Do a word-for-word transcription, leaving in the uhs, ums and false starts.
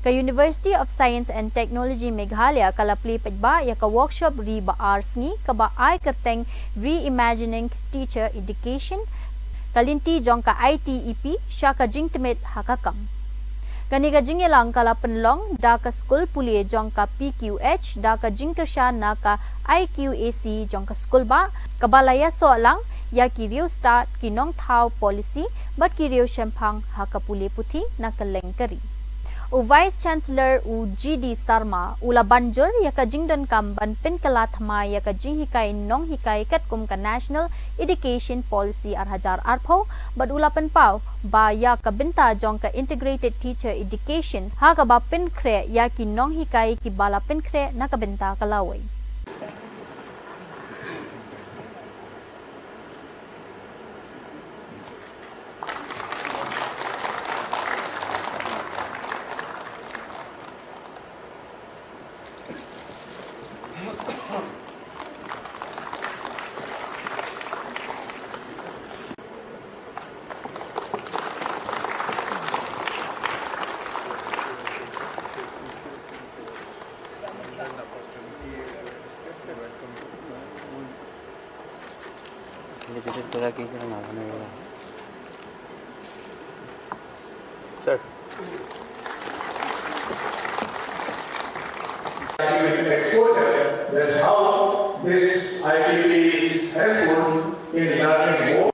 Ka University of Science and Technology Meghalaya ka la plie paidbah ïa ka workshop ri ba ar sngi kaba ai kyrteng Reimagining Teacher Education, ka lynti jong ka I T E P sha ka jingtymmet ha ka kam. Kane ka jingïalang ka la pynlong da ka skul pule jong ka P Q H da ka jingkyrshan na ka I Q A C jong ka skul bah, kaba la ïasoh lang ïa ki riew stad, ki nongthaw policy bad ki riew shemphang ha ka pule puthi na kylleng ka ri. U Vice Chancellor u G D Sarma u la ban jur ïa ka jingdonkam ban pynkylla thymmai ïa ka jinghikai nonghikai katkum ka National Education Policy ar hajar arphew bad u la pynpaw ba ïa ka bynta jong ka Integrated Teacher Education ha kaba pynkhreh ïa ki nonghikai kiba la pynkhreh na ka bynta ka lawei. Sir. Exposure that how this I P P is helpful in learning more.